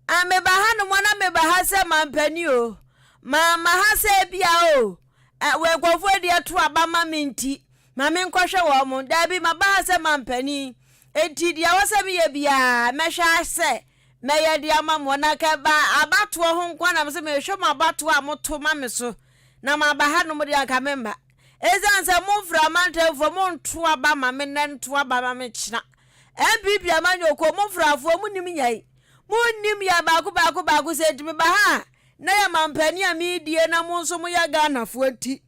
Ah, meba hanom a na meba ha sɛ mampanin o. Mamma ha sɛ ebia o, eh, wɔ nkurɔfoɔ adi ato aba ma me nti, ma menkɔhwɛ wɔn. Daabi, maba ha sɛ mampanin. Enti deɛ ɛwɔ sɛ meyɛ biara, mɛhwɛ sɛ mɛyɛ de ama mo. Na nka ɛba abatoɔ ho nko na mesɛ mehwɛ mo abatoɔ a moto ma me so, na maba hanom deɛ anka memma. Ɛsiane sɛ mo mframantamfoɔ monto aba ma me nnɛ nto aba ma me kyena. NPP amanyɔkuo, mo mfrafoɔ, monim nyɛe. Monnim yɛ baako baako baako sɛ nti meba ha a na yɛ mampanin a meredie na mo nso moyɛ Ghanafoɔ nti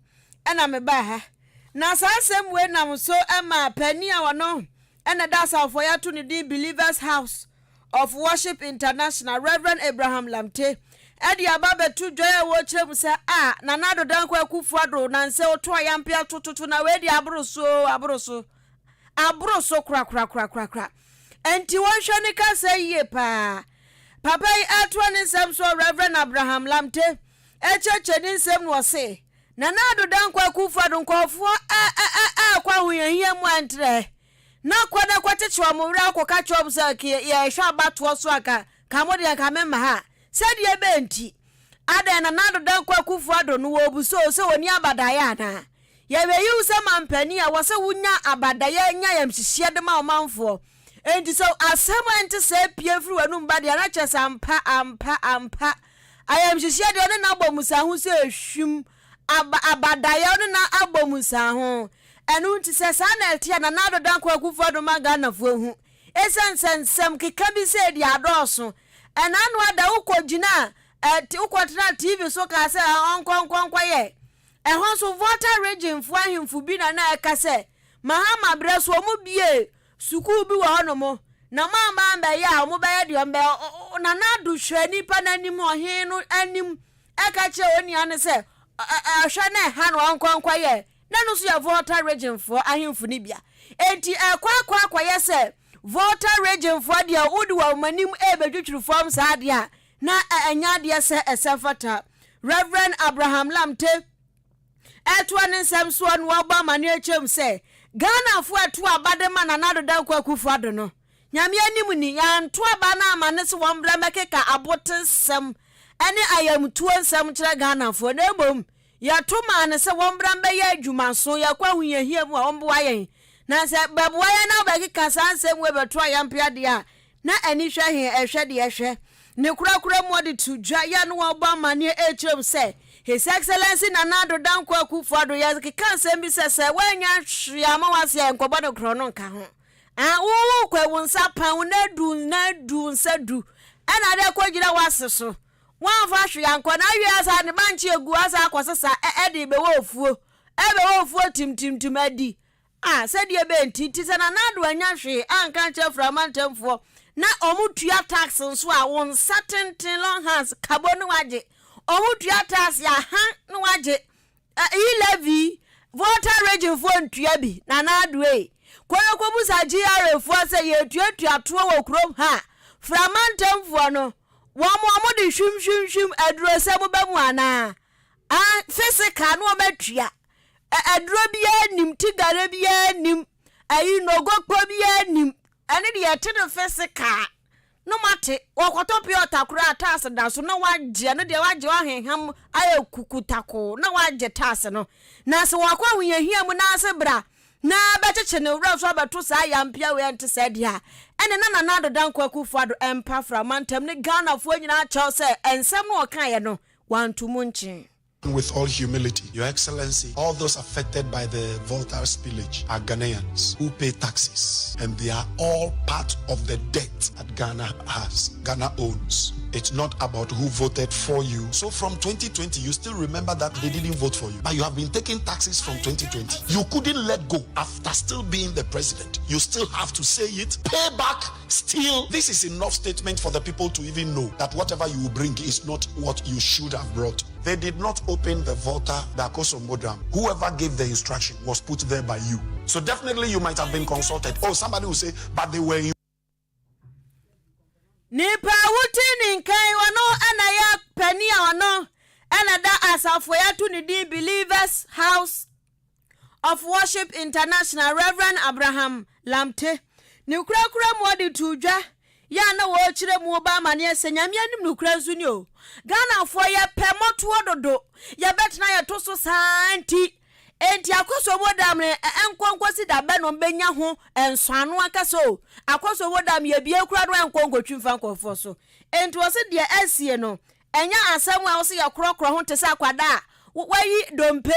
ɛna mebaa ha. Na saa asɛm wei nam so ma panin a ɔno ɛna ɛda asafoɔ yi ato ne din Believers House of Worship International Rev. Abraham Lamte ɛde aba abɛto dwa a wɔkyerɛ mu sɛ a Nana Addo Dankwa Akufo-Addo nansɛ ɔto ayampea tototo na wei deɛ aboro so aboro so aboro so korakorakorakorakora. Enti wɔnhwɛ ne kasa yie paa. Papa yi ɛtoa ne nsɛm so Rev. Abraham Lamte ɛkyerɛkyerɛ ne nsɛm no ɔse, Nana Addo Dankwa Akufo Addo nkurɔfoɔ ɛɛkɔ ahohiahia mu ɛntrɛ na kɔ na kɔkyekye wɔn werɛ akɔka kyerɛ wɔn sɛ yɛhwɛ abatoɔ so anka ka mo deɛ nka memma ha sɛdeɛ ɛbɛyɛ nti adɛn Nana Addo Dankwa Akufo Addo no wɔbusa o sɛ wɔni abadaeɛ anaa Yɛbɛyi wo sɛ manpanin a, ɛwɔ sɛ wonya abadayɛ nya ayamhyehyeɛ de ma ɔmanfoɔ. Enti sɛ asɛm a ɛnte saa pue firi w'anom ba deɛ a, na kyerɛ sɛ ampa, ampa, ampa, ayamhyehyeɛ deɛ ɔne no abɔ mu saa ho sɛ ehwim, aba, abadayɛ ɔne no abɔ mu saa ho. Ɛno nti sɛ saa na ɛte a, Nana Addo Dankwa Akufo-Addo ma Ghanafoɔ hu. Ɛsiane sɛ nsɛm keka bi sei deɛ adɔɔso. Ɛna ano ada wokɔgyinaa, ɛ, wokɔtenaa TV so kaa sɛ ɔnkɔ nkɔ nkɔyɛ Ɛhɔ nso, Volta Region foɔ ahemfo bi na na ɛka sɛ, Mahama berɛ so wɔn buee sukuu bi wɔ hɔnom, na moamma ammɛyɛ a wɔbɛyɛ deɛ wɔbɛyɛ. Nana Addo hwɛɛ nnipa no anim, ɔhene no anim, ɛka kyerɛɛ onua no sɛ, ɔhwɛ na ɛha no ɔnkɔ nkɔyɛ. Na ɛno nso yɛ Volta Region foɔ ahemfo no bia. Enti ɛkɔ akɔ akɔyɛ sɛ Volta Region foɔ deɛ wode wɔn anim rebɛtwitwiri fam saa deɛ a, na ɛnyɛ adeɛ sɛ ɛsɛ fata. Rev. Abraham Lamte ɛtoa ne nsɛm soɔ na wabɔ amaneɛ kyerɛ mu sɛ Ghanafoɔ ɛto aba de ma Nana Addo Dankwa Akufo Addo no, Nyame anim ni, yɛanto aba no amma no sɛ wɔmmra mmɛkeka abotesɛm ne ayamtuo nsɛm nkyerɛ Ghanafoɔ na mmom yɛto maa no sɛ wɔmmra mmɛyɛ adwumaso, yɛkɔ ahohiahia mu a wɔmmoa yɛn. Na sɛ bɛboa yɛn na wobɛkeka saa nsɛm wei bɛto ayampea deɛ a, Na ani hwɛ he, ɛhwɛ deɛ ɛhwɛ. Ne korakora mu ɔde to dwa yɛ na wɔbɔ amaneɛ ɛrekyerɛ mu sɛ, His Excellency Nana Addo Dankwa Akufo Addo yɛkeka nsɛm bi sɛ sɛ woannya hwee amma w'ase a nkɔbɔ no korɔ no nka ho. Ah, wo wokɔ wo nsa pan wo na du na du nsa du ɛna ade akɔgyina w'ase so. Woamfa hwee ankɔ na awie asa ne bankye agu asa akɔsesa ɛde bɛwɔ ofuo. Ɛbɛwɔ ofuo timtimtim adi. A Sɛdeɛ ɛbɛyɛ nti, nti sɛ Nana Addo annya hwee anka ankyerɛ Aframa ntamfoɔ na wɔn tua tax nso a, wo nsa tenten, long hands, kabo ne wagye. Wɔn tua tax a, ha ne wagye. E-levy, Volta region foɔ ntua bi, Nana Addo ei. Kɔ na kɔbusa GRA foɔ sɛ yɛtuatua toɔ wɔ kurom ha a, Frama ntamfoɔ no, wɔn wɔn de hwim hwim hwim adurosɛm ba mu anaa? Ah, physical ne wɔn atua. Aduro biara nnim, tigare biara nnim, ayi nogokpo biara nnim. Ɛne deɛ yɛte no physical no mate. Wɔkɔtɔ pure water koraa taase da so na wagye ɛno deɛ wagye waheham ayɛ kukutakoo na wagye taase no. Na sɛ wakɔ ahohiahia mu na ase bra na bɛkyekye ne werɛ so abɛto saa yampea wei ɛnte sɛ deɛ a ɛne na Nana Addo Dankwa Akufo-Addo ɛmpa fra mantam ne Ghanafoɔ nyinaa kyɛw sɛ nsɛm no ɔkaeɛ no wanto mu nkyen. With all humility, Your Excellency, all those affected by the Volta spillage are Ghanaians who pay taxes, and they are all part of the debt that Ghana has, Ghana owns. It's not about who voted for you. So from 2020, you still remember that they didn't vote for you, but you have been taking taxes from 2020. You couldn't let go after still being the president. You still have to say it, pay back, steal. This is enough statement for the people to even know that whatever you bring is not what you should have brought. They did not open the Volta, the Akosombo Dam. Whoever gave the instruction was put there by you. So definitely you might have been consulted. Oh, somebody will say, but they were in Nipa a wote ne nkan ɔno na yɛ panin a ɔno na da asafo yi ato ne din Believers House of Worship International, Rev. Abraham Lamptey. Ne korakora mu ɔde too dwa. Yɛ a na wɔrekyerɛ mu ba amaneɛ sɛ Nyame anim nokorɛ nso ni o. Ghanafoɔ yɛpɛ mmɔtoɔ dodo, yɛbɛtena yɛto so saa nti. Enti Akosombo Dam no ɛnkɔ nkɔsi da bɛn na wɔbɛnya ho nsɔano ankasa o. Akosombo Dam yɛbie koraa no ɛnkɔ nkɔtwi mfa nkurɔfoɔ so. Enti wɔse deɛ asie no ɛnyɛ asɛm a ɛwɔ sɛ yɛkorɔkorɔ ho te sɛ akwadaa a wayi dompe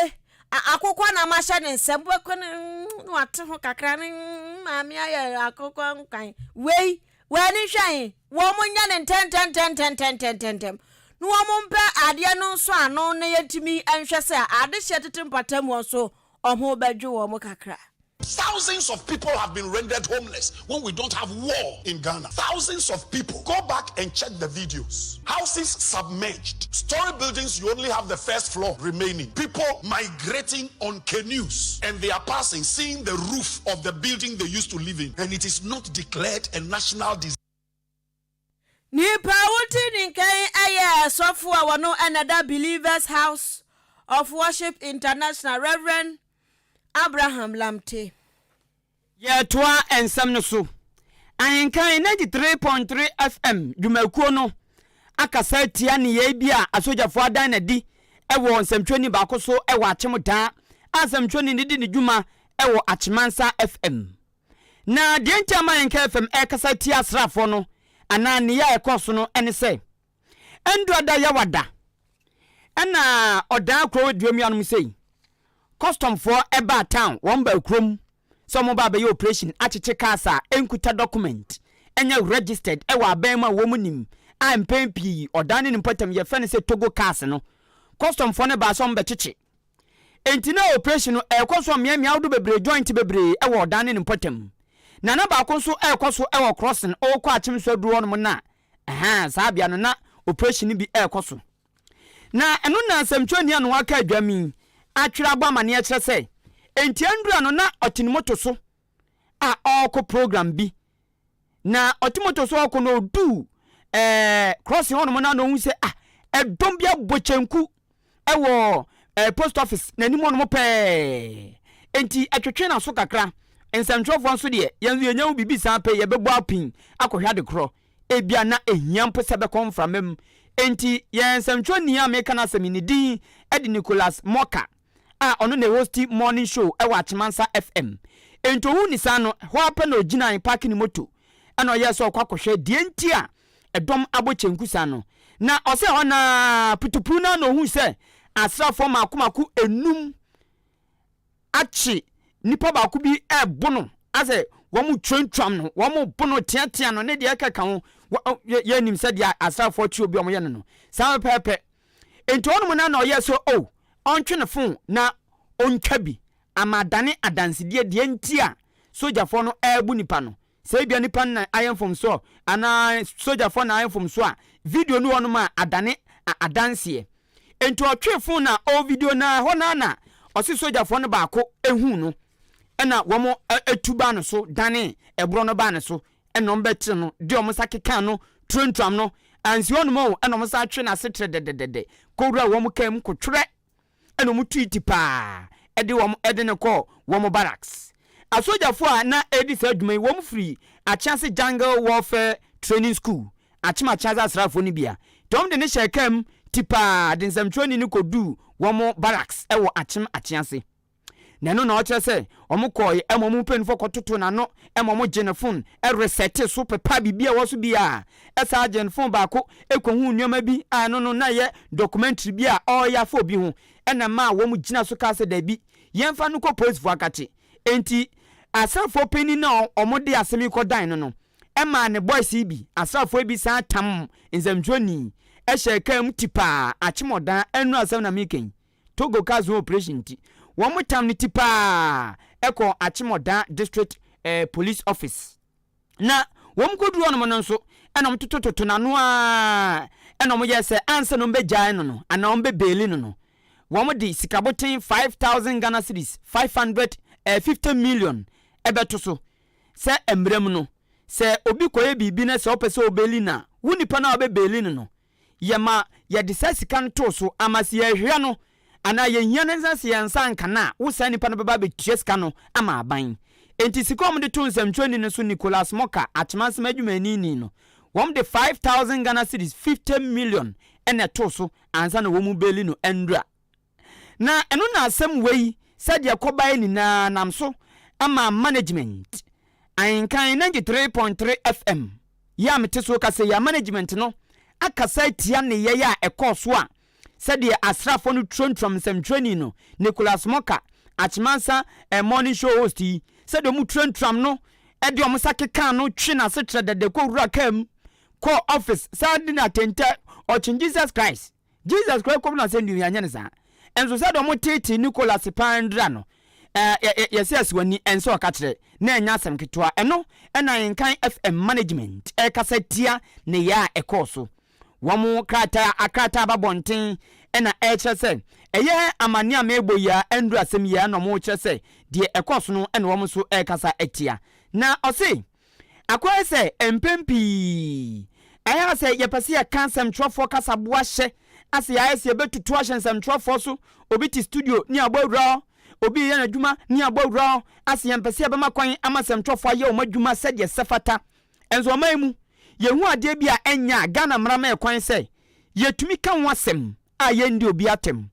akokɔ nam ahyɛ ne nsam wobɛkɔ no mm, na wate ho kakra ne mm, maame ayɛ akokɔ nkwan wei w'ani hwɛn wɔn nyɛ ne ntɛntɛntɛntɛntɛntɛntɛm na wɔn mpɛ adeɛ no nso ano na yɛntumi nhwɛ sɛ adehyeɛ tete mpɔtam wɔn so ɔho bɛdwo wɔn kakra. Thousands of people have been rendered homeless when we don't have war in Ghana. Thousands of people. Go back and check the videos. Houses submerged. Story buildings, you only have the first floor remaining. People migrating on canoes and they are passing, seeing the roof of the building they used to live in. And it is not declared a national disaster. Nipa a wote ne nka yi yɛ sɔfo a wɔno na da Believers House of Worship International, Rev. Abraham Lamptey. Yɛretoa nsɛm no so. Ahenkan 93.3 FM dwumakuo no akasa atia nneyɛe bi a asogyafoɔ adan no adi wɔ nsɛmtwerɛni baako so wɔ Akyem Daa a nsɛmtwerɛni no di ne dwuma wɔ Akyemansa FM. Na deɛ nti a ama Ahenkan FM rekasa tia asraafoɔ no anaa nneyɛe a ɛkɔɔ so no ne sɛ, Ɛnduada Yawada ɛna ɔdaa kuro aduomianom sei Custom foɔ baa town, wɔn baa kurom sɛ wɔn ba abɛyɛ operation akyekye cars a ɛnkuta document, ɛnyɛ registered ɛwɔ aban mu a wɔn nim a mpɛn pii ɔdan ne ne mpɔtam yɛfrɛ no sɛ Togo cars no. Custom foɔ no baa sɛ wɔn bɛkyekye. Enti na operation no ɛrekɔ so wɔ mmeammea ahodoɔ bebree, joint bebree ɛwɔ ɔdan ne ne mpɔtam. Na na baako nso ɛrekɔ so ɛwɔ crossing ɔrekɔ Akyem aduro hɔnom no a, ɛhaa saa bea no na operation no bi ɛrekɔ so. Na ɛno na nsɛmtwerɛni a ne ho aka adwam yi atwerɛ abɔ amaneɛ kyerɛ sɛ, enti Andrea no na ɔte ne moto so a ɔrekɔ program bi. Na ɔte moto so ɔrekɔ no ɔduu ɛɛ crossing hɔnom no na ɔhu sɛ ah ɛdɔm bi abɔ kyɛnku ɛwɔ ɛɛ post office n'anim hɔnom pɛɛ. Enti ɛtwetwe n'aso kakra. Nsɛmtwerɛfoɔ nso deɛ yɛn nso yɛnya ho biribi saa pɛ yɛbɛbɔ apin akɔhwɛ ade korɔ. Ebia na ehia mpo sɛ ɛbɛkɔ mframa mu. Enti, yɛn nsɛmtwerɛni a mereka n'asɛm yi, ne din de Nicholas Morka a ɔno na ɛhosti morning show wɔ Akyemansa FM. Enti ohuu ne saa no, ɛhɔ ara pɛ na ogyinae paake ne moto na ɔyɛɛ sɛ ɔrekɔ akɔhwɛ deɛ nti a ɛdɔm abɔ kyenku saa no. Na ɔsɛ hɔ no ara, putupru no ara na ohuu sɛ asraafoɔ mmaako mmaako nnum akye nipa baako bi rebo no asɛ wɔn twantwam no wɔn bo no teatea no ne deɛ ɛkeka ho yɛnim sɛ deɛ asraafoɔ kye obi a wɔyɛ no no saa pɛpɛpɛ nti ɔnom na na ɔyɛ sɛ o oh, ɔntwe ne fon na ɔntwa bi ama adane adansedie deɛ nti a sogyafoɔ no ɛrebu nipa no Sɛ ebia nipa no na ayɛ mfomsoɔ anaa sogyafoɔ na ayɛ mfomsoɔ a, video no wɔ hɔnom a adane adanseɛ. Enti ɔtwee fon na ɔwɔ video no ara, ɛhɔ no ara na ɔse sogyafoɔ no baako huu no ɛna wɔn tu baa no so danee ɛborɔ no baa ne so ɛna wɔn bɛkyere no de wɔn nsa kekaa no turanturam no ansi hɔnom o ɛna wɔn san twe n'ase trɛ dɛdɛdɛdɛ kɔwura wɔn kaa mu kotwerɛ ɛna wɔn tui ti paa de wɔn de no kɔɔ wɔn barracks. Asogyafoɔ a na ɛredi saa adwuma yi, wɔn firi Akyease Jungle Warfare Training School, Akyem Akyease asraafoɔ no bi a, nti wɔn de no hyɛɛ kaa mu ti paa de nsɛmtwerɛni no kɔduu wɔn barracks wɔ Akyem Akyease. Na ɛno na ɔkyerɛ sɛ wɔn kɔɔe ma wɔn mpanyinfoɔ kɔtoto n'ano ma wɔn gye ne fon resɛte so pepa biribi a ɛwɔ so biara. Ɛsaa gye ne fon baako kɔhuu nneɛma bi a ɛno no na ɛyɛ documentary bi a ɔreyɛ afa obi ho ɛna ɛmaa wɔn gyina so kaa sɛ daabi yɛmfa no kɔ polisifoɔ akakye. Enti asraafoɔ panin no a wɔde asɛm yi kɔdan no no ɛmaa ne boys yi bi asraafoɔ yi bi san tam nsɛmtwerɛni hyɛɛ kaa mu tipaa akyemɔdan ɛno asɛm na meka yi. Togo cars ho operation nti, wɔn tam no ti paa kɔɔ Achimota District eh, Police Office. Na wɔn kɔduru hɔnom no nso, ɛna wɔn totototo n'ano ara, ɛna wɔn yɛɛ sɛ ansa na wɔn bɛgyae no no, anaa wɔn bɛbeeli no no, wɔn de sikaboten 5,000 Ghana cedis, 500 eh, 50 million ɛbɛto so sɛ mmerɛ mu no, sɛ obi kɔyɛ biribi na sɛ ɔpɛ sɛ ɔbeeli no a, wo nipa no a wobɛbeeli no no, yɛma yɛde saa sika no too so ama sɛ yɛhwehwɛ no anaa yɛhia no na sɛ yɛn nsa anka no a, wo saa nipa no bɛba abɛtua sika no ama aban. Enti sika a wɔde too nsɛmtwerɛni no so Nicholas Moka, Akyemansɛm adwumayɛni ni no, Wɔn de 5,000 Ghana cedis, 50 million, na ɛtoo so ansa na wɔn beeli no nnura. Na ɛno na asɛm wei sɛdeɛ ɛkɔbaeɛ nyinaa nam so ama management Ahenkan 93.3 FM yi a mete so rekasa yi a management no akasa atia nneyɛeɛ a ɛkɔɔ so a sɛdeɛ asraafoɔ no turanturam nsɛmtwerɛni no Nicholas Moka Akyemansa eh, morning show host yi sɛdeɛ wɔn turanturam no de wɔn nsa kekaa no twe n'asetra dɛdɛ kɔwura kaa mu kɔɔ office saa de no atɛntɛ ɔkyen Jesus Christ Jesus koraa kɔm no asɛnnua mu, yɛanyɛ no saa. Nso sɛdeɛ wɔteetee Nicholas paa ndura no, ɛɛ, yɛsɛ asiwani, ɛnsɛ ɔka kyerɛ, na ɛnyɛ asɛm ketewa. Ɛno na Nkan FM management ɛrekasa tia nneyɛɛ a ɛkɔɔ so. Wɔn krataa a krataa aba bɔnten na ɛrekyerɛ sɛ ɛyɛ amanneɛ a merebɔ yi ara ndura asɛm yi ara na wɔrekyerɛ sɛ deɛ ɛkɔɔ so no na wɔn nso ɛrekasa atia. Na ɔse Akɔyɛ sɛ mpɛn pii ɛyɛ a sɛ yɛpɛ sɛ yɛka nsɛmtwerɛfoɔ kasaboa hyɛ ase ayɛ sɛ yɛbɛtutu ahyɛ nsɛmtwerɛfoɔ so. Obi te studio ne abɔ awura hɔ, obi reyɛ n'adwuma ne abɔ awura hɔ ase. Yɛmpɛ sɛ yɛbɛma kwan ama nsɛmtwerɛfoɔ ayɛ wɔn adwuma sɛdeɛ ɛsɛ fata. Nso ɔman yi mu, yɛhu adeɛ bi a ɛnyɛ a, Ghana mmara ma yɛ kwan sɛ yɛtumi ka ho asɛm a yɛnndi obi atɛm.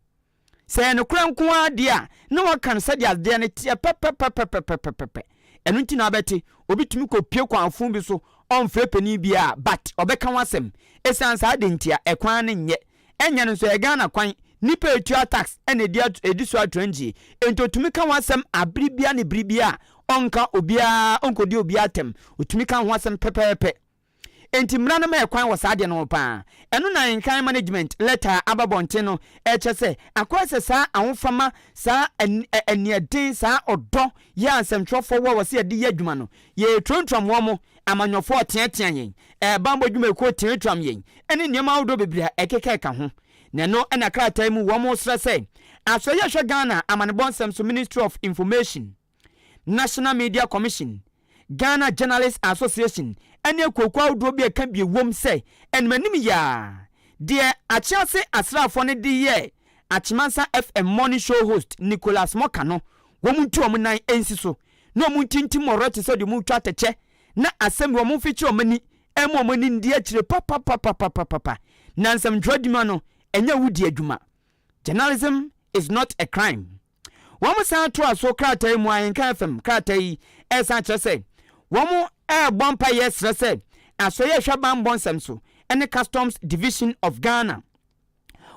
Sɛ ɛyɛ nokorɛ nko ara deɛ a, na wɔaka no sɛdeɛ adeɛ no teɛ pɛpɛpɛpɛpɛpɛpɛ. Ɛno nti na wobɛte, obi tumi kɔpue kwan fo bi so, ɔmfrɛ panin biara, but ɔbɛka ho asɛm. Ɛsiane saa ade nti a, ɛkwan no nyɛ. Ɛnyɛ no nso, ɛyɛ Ghana kwan, nnipa a ɛtua tax na ɛdi ɛdi so atrantie. Enti ɔtumi ka ho asɛm abere biara ne bere biara a, ɔnka obiara, ɔnkɔdi obiara atɛm. Ɔtumi ka ho asɛm pɛpɛɛpɛ. Enti mmara no ma kwan wɔ saa adeɛ no ho paa. Ɛno na Nkan Management lɛta a aba abɔnten no rekyerɛ sɛ akɔyɛ sɛ saa ahofama, saa aniɛden, saa ɔdɔ yi a nsɛmtwerɛfoɔ wɔ a wɔsɛ yɛde yɛ adwuma no, yɛreturanturam wɔn, amanyɔfoɔ reteatea yɛn, bammɔ adwumayɛkuo retuatuam yɛn, ne nneɛma ahodoɔ bebree a ɛkeka ho. Na ɛno na krataa yi mu wɔresrɛ sɛ Asoɛeɛ a ɛhwɛ Ghana Amanebɔ Nsɛm so, Ministry of Information, National Media Commission, Ghana Journalists Association ne akuokuo ahodoɔ bi a ɛka bi wom sɛ animanim yi ara deɛ Akyease asraafoɔ no de yɛɛ Akyemansa FM morning show host Nicholas Morka no, wɔn ntu wɔn nan nsi so na wɔn ntintim ɔrɔ te sɛ deɛ wɔretwa atɛkyɛ na asɛm bi wɔn mfikyiri wɔn ani mma wɔn ani ndi akyire papapapapapapa na nsɛmtwerɛ adwuma no ɛnyɛ awudie adwuma. Journalism is not a crime. Wɔsan toa so krataa yi mu Ahenka FM krataa yi resan kyerɛ sɛ wɔrebɔ mpaeɛ srɛ sɛ Asoɛeɛ Ɛhwɛ Banbɔ Nsɛm so ne Customs Division of Ghana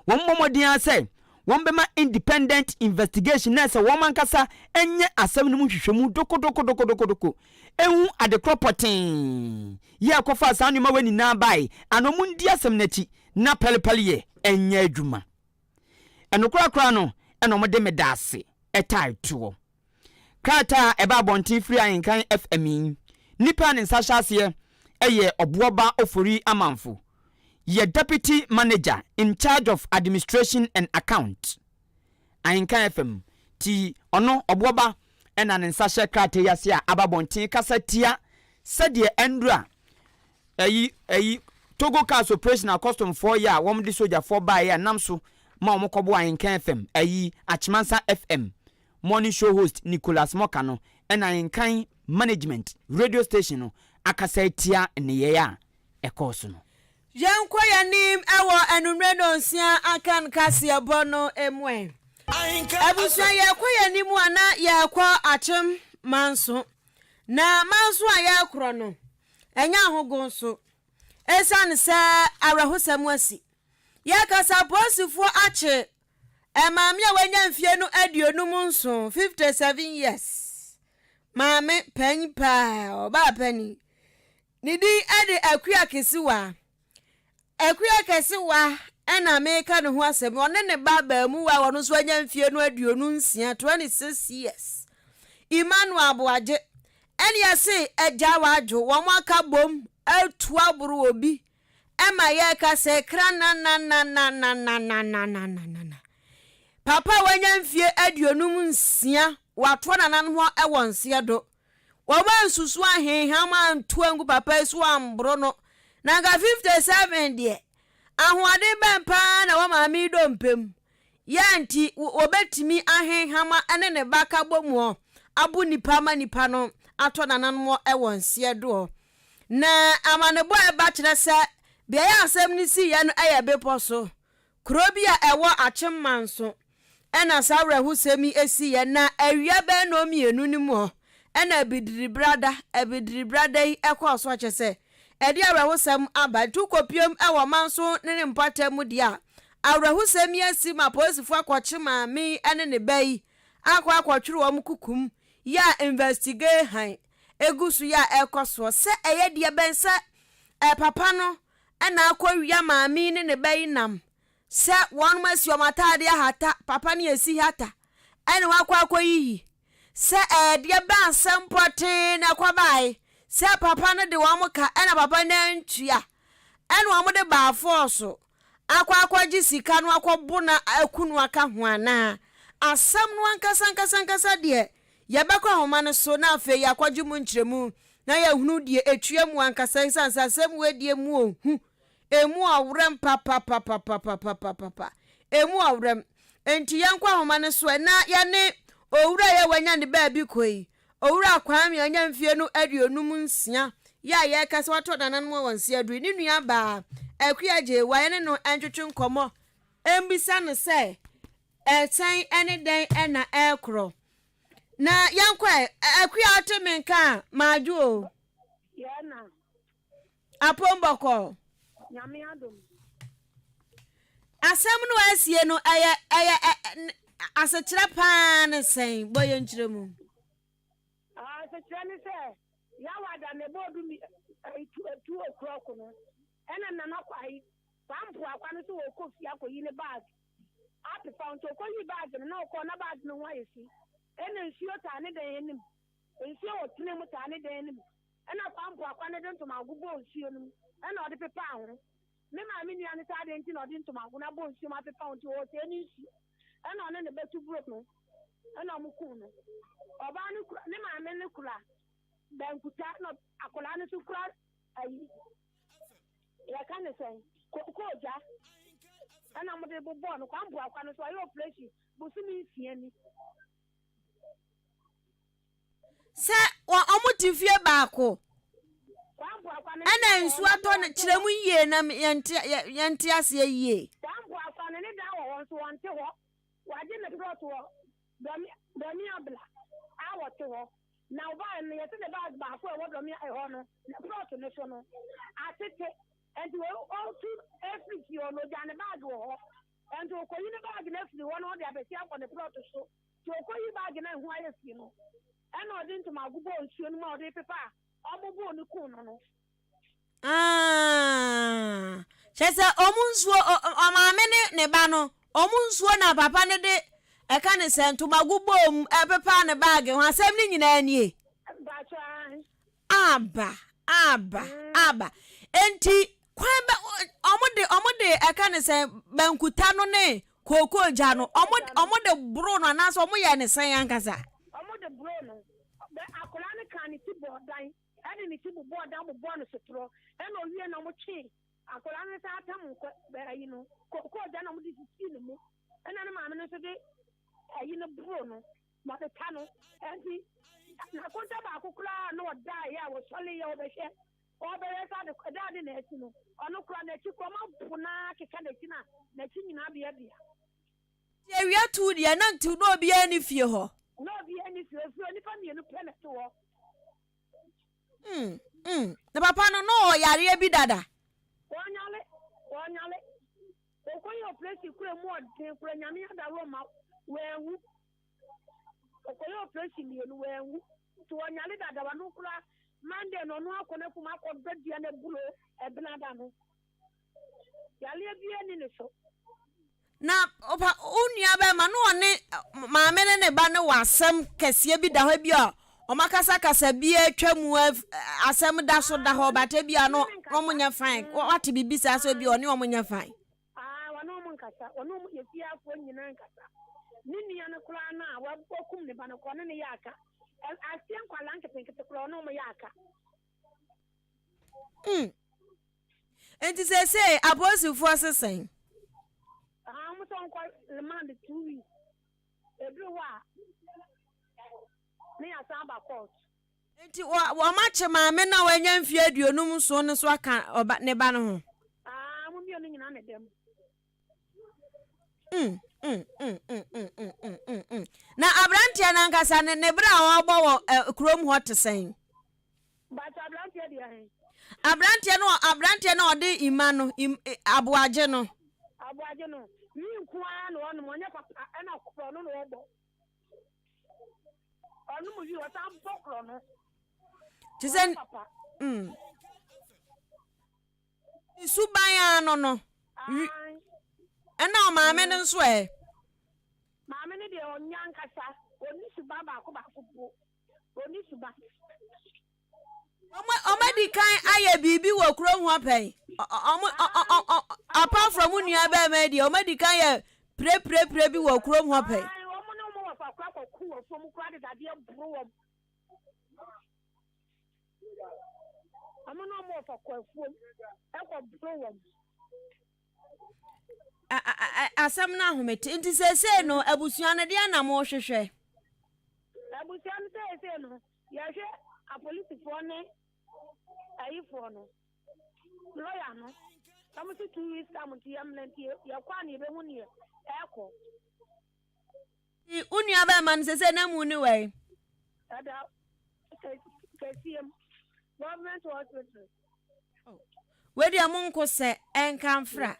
wɔmmɔ mmɔden ara sɛ wɔbɛma independent investigation na sɛ wɔn ankasa nyɛ asɛm no mu nhwehwɛmu dokodokodokodokodoko ehu adekorɔ pɔtee yɛ ɛkɔfaa saa nneɛma wei nyinaa bae ana wɔn ndi asɛm no akyi na pɛlepɛleyɛ nyɛ adwuma. Ɛno korakora no na wɔde medaase tae toɔ. Krataa a ɛba abɔnten firi Ahenkan FM yi, nipa a ne nsa hyɛ aseɛ yɛ Ɔboɔba Ofori Amanfo, yɛ Deputy Manager in charge of Administration and Account, Ahenkan FM, ti ɔno Ɔboɔba na ne nsa hyɛ krataa yi ase a aba abɔnten kasa tia sɛdeɛ ɛndura Ɛyi ɛyi Togo cars operation a custom foɔ yɛ a wɔn de sogyafoɔ baeɛ a nam so ma wɔn kɔbo Ahenkan FM ɛyi Akyemansa FM morning show host Nicholas Morka no ɛna Ahenkan management radio station no akasa atia nneyɛɛ a ɛkɔɔ so no. Yɛnkɔ yɛn anim wɔ anwummerɛ nnɔnsia akan kaseɛbɔ no mu ɛ. Abusua yɛrekɔ yɛn anim a na yɛrekɔ Akyem Manso. Na Manso a yɛrekorɔ no, Ɛnyɛ ahogow nso. Esiane sɛ awerɛhosɛm asi. Yɛkasa apolisifoɔ akye maame a wanya mfie no 57, 57 years. Maame panyin paa, ɔbaa panin. Ne din de Akua Kesiwa. Akua Kɛsewa na meka ne ho asɛm yi, ɔne ne ba abaamuwa a ɔno nso anya mfeɛ no 26, 26 years, Emmanuel Aboagye, ɛne ɛse agya wadwo, wɔn aka bom atu aboro obi ɛma yɛka sɛ kra nananananananananana. Papa a wanya mfeɛ 56, watoa nananom hɔ wɔ nseɛ do. Wɔansusu ahenham anto angu papa yi so amboro no. Na anka 57 deɛ, ahoɔden bɛn paa na ɛwɔ maame yi dompe mu? Yɛ nti wɔbɛtumi ahenham ne ne ba ka bɔ mu abo nipa ma nipa no atɔ nananom wɔ nseɛ doɔ. Na amanebɔ a ɛba kyerɛ sɛ beaeɛ a asɛm no siiɛ no yɛ bepɔ so kuro bi a ɛwɔ Akyem Manso na saa awerɛhosɛm yi siiɛ. Na awia bɛyɛ nnɔnmienu no mu hɔ na abidiribrada, abidiribrada yi kɔɔ so a kyerɛ sɛ ɛde awerɛhosɛm aba. Nti wokɔpiam wɔ Manso ne ne mpɔtam mu deɛ a, awerɛhosɛm yi asi ma apolisifoɔ akɔkye maame yi ne ne ba yi akɔ akɔtwere wɔn kukum yɛ a investigahan egu so yɛ a ɛrekɔ soɔ sɛ ɛyɛ deɛ bɛn sɛ papa no na akɔwia maame yi ne ne ba yi nam sɛ wɔnom asi wɔn ataadeɛ ahata, papa no asi hata ɛna wakɔ akɔyiyi sɛ ɛyɛ deɛ bɛn asɛm pɔtee na ɛkɔbae sɛ papa no de wɔn ka ɛna papa no antua ɛna wɔn de baa fɔɔso akɔ akɔgye sika no akɔbo no aku no aka ho anaa? Asɛm no ankasa ankasa ankasa deɛ, yɛbɛkɔ ahoma no so na afei yɛakɔgye mu nkyerɛmu na yɛahunu deɛ ɛtua mu ankasa ɛsiane sɛ asɛm wei deɛ mu ɔhu, ɛmu ɔwerɛm papapapapapapapa, ɛmu ɔwerɛm. Enti yɛnkɔ ahoma no so ɛ na yɛne owura yi a wanya ne baabi kɔ yi Owura Kwame a ɔnya mfeɛ no 56 yi a yɛreka sɛ watɔ nananom wɔ nse aduru yi, ne nua baa Akua Gyewaa yɛne no ntwetwe nkɔmmɔ mmisa no sɛ ɛsɛn ne dɛn na ɛrekorɔ. Na yɛnkɔ ɛ, Akua wote me nka a, madwo o. Yɛɛ na. Apom bɔkɔɔ. Nyame adom. Asɛm no a asie no, ɛyɛ ɛyɛ ɛ asekyerɛ paa ne sɛn? Bɔ yɛn nkyerɛ mu. Asekyerɛ ne sɛ, Yawada na ɛbɔɔ du mi tu o'clock no, ɛna Nana Kwae, Kwaa Mpoakwa no sɛ ɔrekɔ fie akɔyi ne bag apepa, nti ɔkɔyii bag no na ɔkɔɔ na bag no ho ayɛ fi, ɛna nsuo taa ne dan anim, nsuo wɔ tene mu taa ne dan anim, Ɛnna Kwaa Mpoakwa no de ntomago bɔɔ nsuo no mu, ɛnna ɔde pepaa ho. Me maame nua no sɛ adɛn nti na ɔde ntomago no abɔ nsuo mu apepa ho nti ɔresɛe ne nsuo. Ɛnna ɔne ne ba tu buro no, ɛnna wɔkum no. Ɔbaa no kura, ne maame no kura bankuta, ɛnna akwadaa no nso kura ayi, yɛka ne sɛn, kookoo gya, ɛnna wɔde bobɔɔ no. Kwaa Mpoakwa no nso ɔyɛ operation bosome nsia ni. Sɛ wɔn te fie baako ɛna nsuo atɔ no kyerɛ mu yie na yɛnte yɛnte aseɛ yie. Saa mpoafa no ne dan wɔ hɔ nso wɔnte hɔ wagye ne plot wɔ dɔme dɔme abla a wɔte hɔ na ɔbaeɛ no yɛse ne bag baako a ɛwɔ dɔme ɛhɔ no ne plot no so no atete nti ɔtu efiri fie hɔ no ogya ne bag wɔ hɔ nti ɔkɔyi ne bag no afiri hɔ na ɔde abɛsi akɔ ne plot so. Nti okoyii baage no a ɛho ayɛ fi no, ɛnna ɔde ntomago bɔɔ nsuo no mu a ɔde repepa a wɔboboo no kuu no no. Ah, kyerɛ sɛ wɔn nsuo, ɔmaame ne ne ba no, wɔn nsuo na papa no de ɛka ne sɛ ntomago bɔɔ mu ɛpepaa ne baage ho. Asɛm no nyinaa nie. Mpakyɛ ae. Aba, aba, aba. Enti kwan bɛ wɔn de wɔn de ɛka ne sɛ bankuta no ne kookoo gya no wɔn wɔn de boro no anaasɛ wɔn yɛ ne sɛn ankasa. Wɔn de boro no. Bɛ akwadaa no kaa ne ti bɔɔ dan ɛde ne ti bobɔɔ dan bobɔɔ no sotorɔ ɛna owie na wɔn twee akwadaa no nsa atam nkɔ bɛ ayi no kookoo gya na wɔn de sisii ne mu ɛna ne maame no nso de ayi no boro no. Mɔdeka no nti, n'akonta baako koraa na ɔdaeɛ a wɔsɔreeɛ wɔbɛhwɛ ɔbɛyɛ sɛ ade ɛda ade na asi no ɔno koraa n'akyi koraa ɔma po no ara keka n'akyi na n'akyi nyinaa beabea. Nti awia tuu deɛ na nti na obiara nni fie hɔ. Na obiara nni fie hɔ, fie hɔ nnipa mmienu pɛ na ɛte hɔ. Mm, mm. Na papa no na ɔwɔ yareɛ bi dada. Ɔnyare, ɔnyare. Ɔkɔyɛ operation kura mu ɔden kura nyame adaworo ma wanwu. Ɔkɔyɛ operation mmienu wanwu. Nti ɔnyare dada wano kura Monday no ɔno akɔ n'afum akɔ dɔ dua no aburo ɛbenada no. Yareɛ biara ni ne so. Na ɔpa wo nua bɛrima na ɔne maame ne ne ba no wɔ asɛm kɛseɛ bi da hɔ bi a wɔn akasakasa bi atwa mu asɛm da so da hɔ bata bi a no wɔn nyɛ fine wate biribi saa sɛ bi ɔne wɔn nyɛ fine. Aa wɔne wɔn nkasa wɔne wɔn yɛ fiafoɔ nyinaa nkasa ne nua no koraa no a wakum ne ba no koraa ɔne ne yɛ aka aseɛ nkwadaa nketenkete koraa ɔne wɔn yɛ aka. Mm. Nti seesei apolisifoɔ se sɛn? Ah, wɔn sɛ wɔnkɔ remand 2 weeks. Eduru hɔ a, ne yɛasan aba court. Enti wɔakye maame no a wanya mfeɛ 57 no nso aka ɔba ne ba no ho? Aa, wɔn mmienu nyinaa na ɛda mu. Mm, mm, mm, mm, mm, mm, mm, mm, mm. Na aberanteɛ no ankasa ne ne berɛ a ɔrebɔ wɔ eh, kurom hɔ te sɛn? Bàtà aberanteɛ deɛ he? Aberanteɛ no aberanteɛ no a ɔde ima no im, eh, aboagye no. Aboagye no, wii nko ara na ɔnom, ɔnyɛ papa, ɛna korɔ no na ɔbɔ. Ɔnom wii, ɔsan bɔ korɔ no. Te sɛ, mm. Ne suban ara no no. Ɛna ɔmaame no nso ɛ? Maame no deɛ ɔnyɛ ankasa, ɔnni suban baako baako po, ɔnni suban. Wɔn adi kan ayɛ biribi wɔ kurom hɔ pɛn. Wɔn apart from nua bɛrima yi deɛ, wɔn adi kan yɛ pirepirepire bi wɔ kurom hɔ pɛn. Wɔn ne wɔn wɔfa kora kɔko wɔ fam kora de dadeɛ boro wɔn. Wɔn ne wɔn wɔfa kɔ afuom kɔ boro wɔn. Asɛm no ahomete nti seesei no abusua no deɛ na mohwehwɛ. Abusua no seesei no yɛhwɛ apolisifoɔ ne ayifoɔ no lɔya no wɔn si 2 weeks time nti yɛn mmerɛ nti yɛkɔ a na yɛbɛhu neɛ ɛkɔ. Wo nua bɛrima no sese na mu ne wɛn? Ɛda kɛseɛ mu, government hospital. Oh. Wei deɛ mo nko sɛ ɛnka mfra.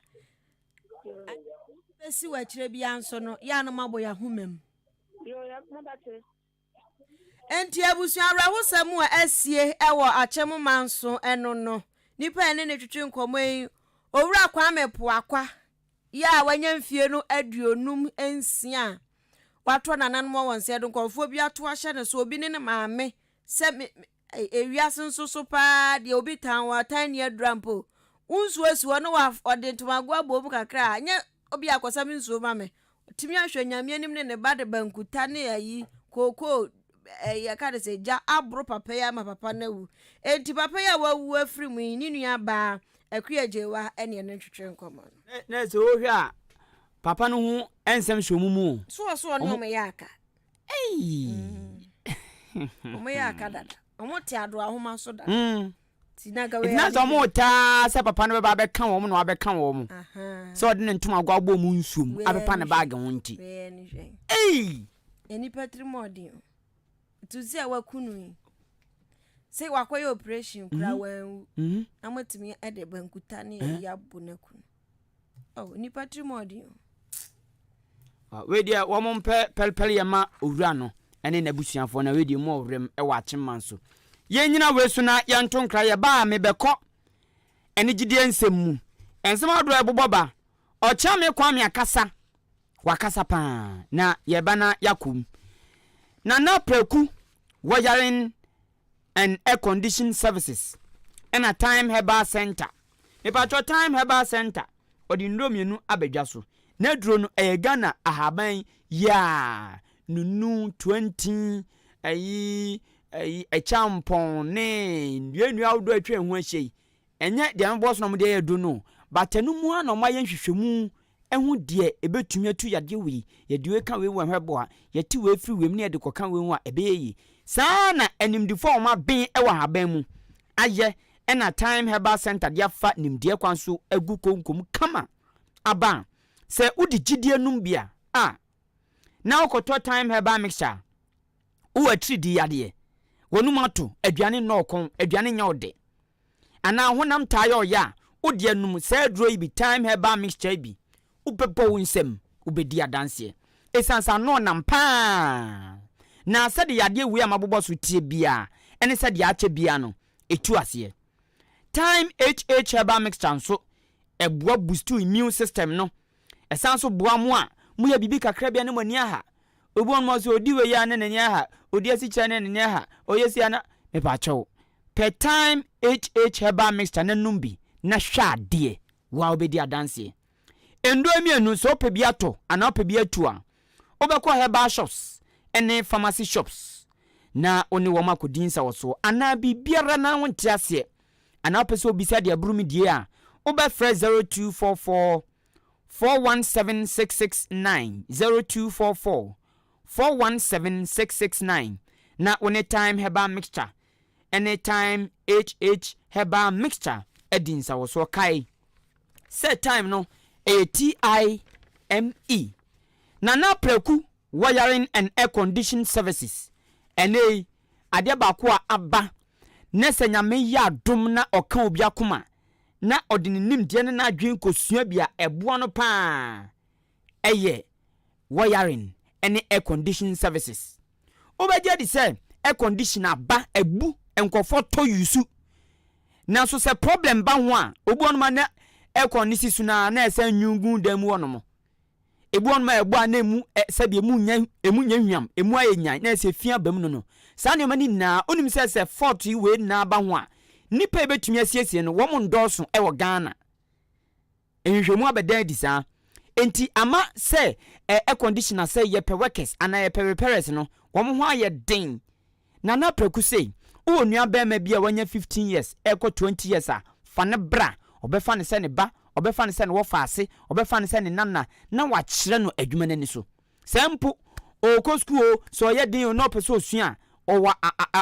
Bɛsi wɔ akyerɛ biara nso no, yɛ a no mabɔ yɛ ahoma mu. Enti abusua awerɛhosɛm a asie wɔ Akyem Manso no no, nipa a ɛne ne twetwe nkɔmmɔ yi, Owura Kwame Poakwa yi a wanya mfie no 56 a watɔ nananom wɔ wɔn nsa do nkurɔfoɔ bi ato ahyɛ ne so, obi ne ne maame sɛ me ewiase nso so paa deɛ obi tan wɔ atan ni adura mpo wo nsuo asi hɔ na ɔde ntomago abɔ mu kakra a nyɛ obi akɔsa me nsuo ma me ɔtumi ahwɛ nyame anim ne ne ba de bankuta ne ayi kookoo yɛka de sɛ gya aboro papa yi ama papa no awu enti papa yi a wawu afiri mu yi ne nua baa Akua Gyewa ɛne ɛno ntwetwe nkɔmmɔ no. Na sɛ wohwɛ a papa no ho nsɛm hyɛ ɔmo mu o. So ɔso ɔne ɔmo yɛ aka. Ɔmo yɛ aka dada. Ɔmo te ado ahoma so dada. Nti na sɛ ɔmo taa sɛ papa no bɛba abɛka wɔn na wabɛka wɔn. Sɛ ɔde ne ntoma agu abɔ ɔmo nsuo mu abɛpa ne baage ho nti. Ei! Nnipa tirim ɔden o. Nti sɛ waku no yi. Sɛ wakɔyɛ operation kura mhm. wanwu. Mhm. Na moatumi de bankuta ne ayi abo no aku no. Oh, nnipa tirim ɔden o. Ah, wei deɛ wɔn mpɛ pɛlpɛl yɛ ma owura no ɛne n'abusuafoɔ na wei deɛ mu ɔwerɛm ɛwɔ akyemma so. Yɛn nyina wei so na yɛnto nkra yɛ baa mebɛkɔ anigyedeɛ nsɛm mu. Nsɛm ahodoɔ ɛbobɔ ba. Ɔkyea me Kwame akasa Wakasa paa na yɛba na yɛakɔ mu. Nana Praku Wiring and Air Condition Services ɛna Time Herbal Center. Mepatwɔ Time Herbal Center ɔde nnuro mmienu aba dwa so. N'aduro no ɛyɛ Ghana ahaban yiaa, nunu, tuantin, ɛyi, ɛyi, ɛkyampɔn ne nnua nnua ahodoɔ a atwa yɛn ho ahyia yi. Ɛnyɛ deɛ mebɔ so na wɔde ayɛ aduro no o, but ɛno mu ara na wɔayɛ nhwehwɛmu ahu deɛ ɛbɛtumi atu yadeɛ wei. Yɛde wei ka wei ho a ɛbɛboa, yɛte wei firi wei mu na yɛde kɔka wei ho a ɛbɛyɛ yie. Saa ara na animdefoɔ a wɔaben wɔ ahaban mu ayɛ ɛna Thyme Herbal Centre de afa nimdeɛ kwan so agu konko mu kama aba a, sɛ wode gyidie nom bi a, a na wokɔtɔ Thyme Herbal Mixture a, wowɔ atiridii yadeɛ, w'anum ato, aduane nnɔ wo kɔn, aduane nyɛ wo dɛ. anaa honam taa yɛ ɔya a, wo deɛ nom saa aduro yi bi, Thyme Herbal Mixture yi bi, wobɛbɔ wo nsam, wobɛdi adanseɛ. Ɛsiane sɛ ano ɔnam pa ara, na sɛdeɛ yadeɛ wei a mabobɔ so teɛ biara, ɛne sɛdeɛ akyɛ biara no, ɛtu aseɛ. Thyme HH Herbal Mixture nso, ɛboa boost immune system no. Ɛsan nso boa mo a moyɛ biribi kakra bi a na mo ani aha. Obi wɔ hɔnom a ɔsɛ ɔdi wei a na n'ani aha, ɔdi asikyire a na n'ani aha, ɔyɛ sei a na, mepaakyɛw, Pɛ Thyme HH Herbal Mixture na nom bi na hwɛ adeɛ. Wo ara wobɛdi adanseɛ. Nnuro mmienu, sɛ wopɛ bi atɔ anaa wopɛ bi atu a, wobɛkɔ herbal shops ne pharmacy shops na wo ne wɔn akɔdi nsawɔsoɔ anaa biribiara na wonte aseɛ anaa wopɛ sɛ wobisa deɛ aboro me die a, wobɛfrɛ 0244 417 669, 0244 417 669 na wo ne Thyme Herbal Mixture. ne Thyme HH Herbal Mixture adi nsawɔsoɔ. Kae sɛ Thyme no ɛyɛ T-I-M-E. Nana Praku Wiring and Air Condition Services, Ɛnnɛ yi, adeɛ baako a aba na sɛ Nyame yɛ adom na ɔka obi akoma na ɔde ne nimdeɛ ne n'adwene kɔsua bi a ɛboa no paa yɛ wiring ne air condition services. Wobɛgye adi sɛ air condition aba abu nkurɔfoɔ tɔ yusu nanso sɛ problem ba ho a obi wɔnom a na aircon no si so no a na ɛsɛ nwungu dan mu wɔnom. Ebi wɔnom a ɛbɔ a na emu sɛdeɛ emu nyɛ emu nyɛ hwam emu ayɛ nyan na ɛsɛ fi aba mu no no. Saa nneɛma no nyinaa wonim sɛ sɛ fault yi wei nyinaa ba ho a nnipa a ebetumi asiesie no wɔn ndɔɔso wɔ Ghana. Nhwehwɛmu abɛda adi saa. Enti ama sɛ air conditioner sɛ yɛpɛ workers anaa yɛpɛ repairers no, wɔn ho ayɛ den. Nana Apraku sei, wowɔ nua barima bi a wanya 15 years ɛrekɔ 20 years a, fa no bra. Ɔbɛfa no sɛ ne ba, ɔbɛfa no sɛ ne wɔfaase, ɔbɛfa no sɛ ne nana na wakyerɛ no adwuma no ani so. Sɛ mpo ɔrekɔ sukuu oo, sɛ ɔyɛ den oo na ɔpɛ sɛ ɔsua a, ɔwɔ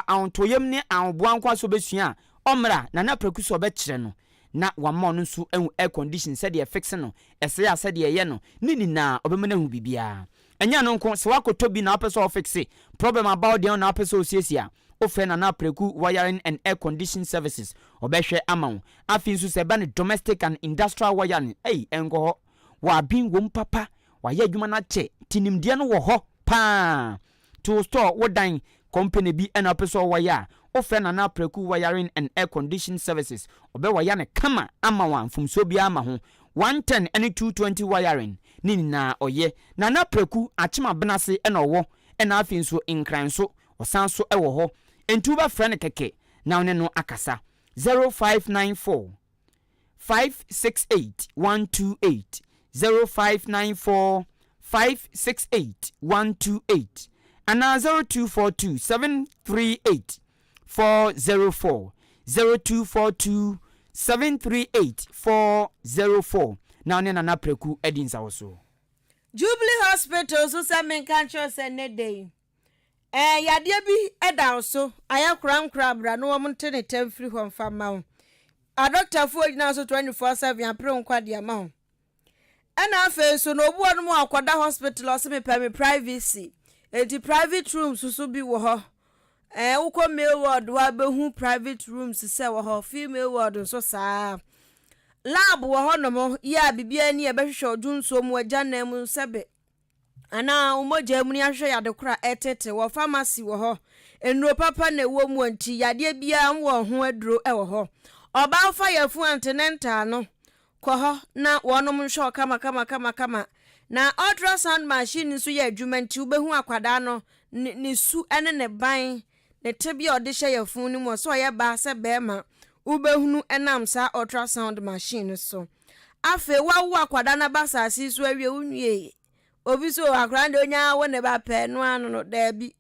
ahotoyam ne ahoboa nko ara sɛ ɔbɛsua a, ɔmmra, Nana Apraku sɛ ɔbɛkyerɛ no na wama ɔno nso ahu air condition sɛdeɛ ɛfixe no, ɛsɛe a sɛdeɛ ɛyɛ no, ne nyinaa ɔbɛma no ahu biribiara. Ɛnyɛ ɛno nko, sɛ woakɔtɔ bi na wopɛ sɛ wofixe, problem aba wo deɛ na wopɛ sɛ wosiesie a, wofrɛ Nana Apraku Wiring and Air Condition Services, ɔbɛhwɛ ama wo. Afei nso sɛ ɛba no domestic and industrial wiring, ei, ɛnkɔ hɔ. W'aben wom papa, wayɛ adwuma no akyɛ nti nimdeɛ no wɔ hɔ paa. To wo store, wo dan, company bi na wopɛ sɛ ɔwaya a, wofrɛ Nana Apraku Wiring and Air Condition Services, ɔbɛwaya no kama ama wo a mfomsoɔ biara mma ho. 110 ne 220 wiring ne nyinaa ɔyɛ. Nana Apraku, Akyem Abenase na ɔwɔ, ɛna afei nso Nkran nso ɔsan so wɔ hɔ. Enti wobɛfrɛ no kɛkɛ na wo ne no akasa. 0594. 568 128 0594 568 128 anaa 0242 738 404 0242 738 404 na wo ne Nana Preku adi nsawosoɔ. Jubilee Hospital nso sɛ menka nkyerɛ wo sɛ nnɛ da yi ɛɛ yadeɛ bi da wo so ayɛ korankora bra na wɔn nte ne tɛm firi hɔ mfa mma wo. Adɔktafoɔ gyina so 24/7 apere wo nkwa de ama wo. Ɛna afei nso na obi wɔ nom a ɔkɔda hospital ɔse mepɛ me privacy. Enti private rooms nso bi wɔ hɔ. Ɛɛ wokɔ male ward hɔ a bɛhu private rooms sɛ wɔ hɔ, female ward nso saa. Lab wɔ hɔ nom yɛ a biribiara ni a ɛbɛhwehwɛ ɔdwonsuo mu, agyanan mu, sɛbe anaa wo mogya mu ne ahwehwɛ yade koro a ɛtete wɔ pharmacy wɔ hɔ. Nnuro papa na ɛwɔ mu nti yadeɛ biara wɔ ho aduro wɔ hɔ. Ɔbaa fa yafunu antenatal no kɔ hɔ na wɔnom nhwɛ wo kama kama kama kama. Na ultrasound machine nso yɛ adwuma nti wobɛhu akwadaa no ne ne su ne ne ban ne tebea a ɔde hyɛ yafunu no mu sɛ ɔyɛ baa sɛ bɛrima wobɛhunu ɛnam saa ultrasound machine no so. Afei woawo akwadaa no aba asase yi so awie wonwiei. Obi so akwadaa no deɛ onyaa wo ne ba pɛɛ no ano no daabi.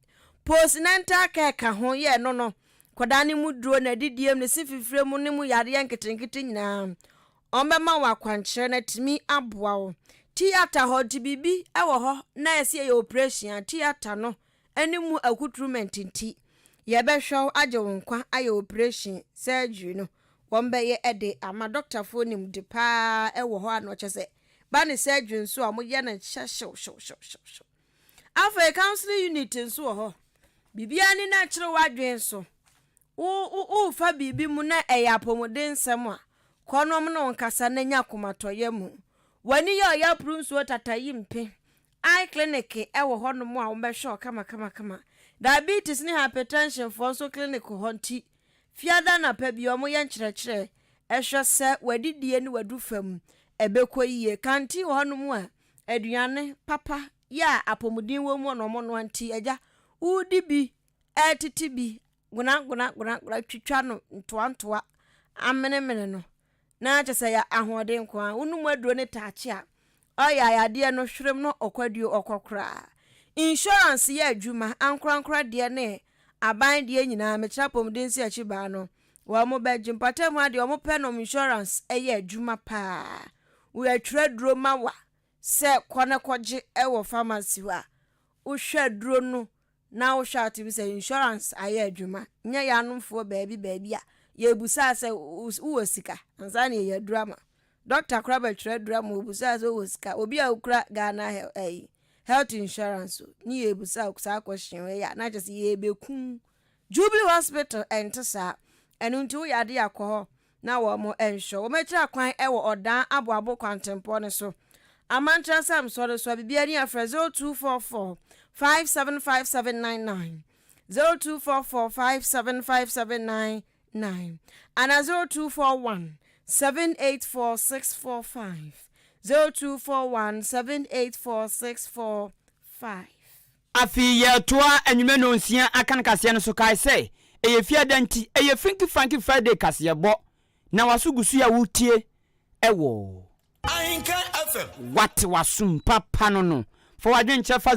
Postnatal care ka ho yɛ ɛno no akwadaa no mu duro n'adidie mu ne se fifire mu ne mu yareɛ nketenkete nyinaa wɔbɛma wo akwankyerɛ na atumi aboa wo. Theatre hɔ nti biribi wɔ hɔ na ɛsɛ yɛyɛ operation a theatre no ne mu accoutrement nti yɛbɛhwɛ wo agye wo nkwa ayɛ operation surgery no wɔbɛyɛ de ama dɔktafoɔ nim de paa wɔ hɔ a na ɔkyɛ sɛ ba ne surgery nso a wɔyɛ no hyɛ hyew hyew hyew hyew. Afei counseling unit nso wɔ hɔ. Biribiara ni na akyerɛ w'adwene so. Wo wo worefa biribi mu na ɛyɛ apɔmuden nsɛm a, kɔ na wɔne wo nkasa na nya akomatɔyɛ mu. W'ani yɛ ɔya puru nsuo tata yi mpe. Eye clinic wɔ hɔnom a wɔbɛhwɛ wo kamakamakama. Diabetes ne hypertension foɔ nso clinic hɔ nti, fiada anapa bi wɔyɛ nkyerɛkyerɛ hwɛ sɛ w'adidie ne w'adu fam ɛbɛkɔ yie. Canteen wɔ hɔnom a aduane papa yɛ a apɔmuden wɔ mu na wɔnoa nti agya wodi bi ɛretete bi gonagonagonagoná twitwa no ntoantoa amenemene no na kyɛ sɛ yɛ ahoɔden nko ara wonom aduro ne taakye a ɔyɛ ayadeɛ no hwerem no ɔkwaduo ɔkɔ koraa insurance yɛ adwuma ankorankora deɛ ne aban deɛ nyinaa mekyerɛ apɔmuden si akyi baa no wɔn bɛgye mpatamu adeɛ wɔn pɛ nom insurance ɛyɛ adwuma paa wɔatwerɛ aduro ma wa sɛ kɔ ne kɔgye wɔ pharmacy hɔ a wohwɛ aduro no. Na wohwɛ a wotumi sɛ insurance ayɛ adwuma. Nyɛ yɛanomfoɔ baabi baabi a yɛbusaa sɛ wowɔ sika ansa na yɛyɛ aduru ama. Doctor koraa bɛtwerɛ aduru ama obusaa sɛ wowɔ sika. Obi a okura Ghana ɛyi health insurance o ne yɛbusa saa question wei a na kyerɛ sɛ yɛbɛkum. Jubilee Hospital ɛnte saa. Ɛno nti woyɛ ade a kɔ hɔ na wɔn nhwɛ. Wɔn akyiri akwan wɔ Ɔdan Aboabo kwantempɔn no so. Amantra Samsɔ no so a biribiara ni a frɛ 0244 575799, 0244 575799 anaa 0241 784645, 0241 784645. Afei yɛretoa anwummerɛ nnɔnsia akan kaseɛ no so. Kae sɛ, ɛyɛ Fiada nti, ɛyɛ Finky Franky Friday kaseɛbɔ, na w'aso gu so yi a woretie wɔ. Ahenkan FM. Woate w'asom papa no no. Fa w'adwenkyerɛ fa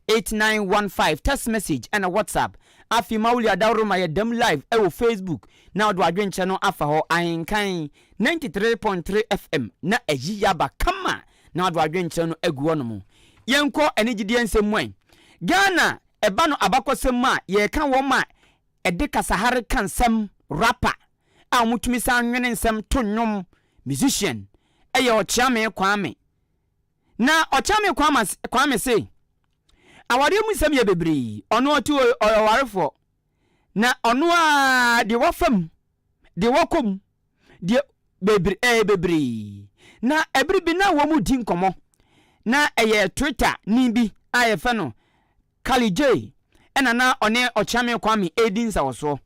0533898915, text message ɛna WhatsApp. Afei Mawuli Adaworoma yɛ dam live ɛwɔ Facebook na wode w'adwenkyerɛ no afa hɔ. Ahenkan 93.3 FM na ayi yaba kama. Na wɔde adwenkyerɛ no agu hɔnom. Yɛnkɔ anigyedeɛ nsɛm mu ɛ. Ghana, ɛba no abakɔsɛm mu a, yɛreka wɔn a ɛde kasahare ka nsɛm, rapper, a wɔtumi san nwene nsɛm to nnwom, musician, yɛ Ɔkyeame Kwame. Na Ɔkyeame Kwame, Kwame se, awareɛ mu nsɛm yɛ bebree, ɔno ɔte hɔ yi, ɔyɛ ɔwarefoɔ. Na ɔno ara deɛ wafa mu, deɛ wakɔ mu, deɛ bebree ɛyɛ bebree. Na ɛbere bi na wɔn redi nkɔmmɔ na ɛyɛ Twitter ni bi a yɛfɛ no Kali J ɛna na ɔne Ɔkyeame Kwame ɛredi nsawɔsoɔ.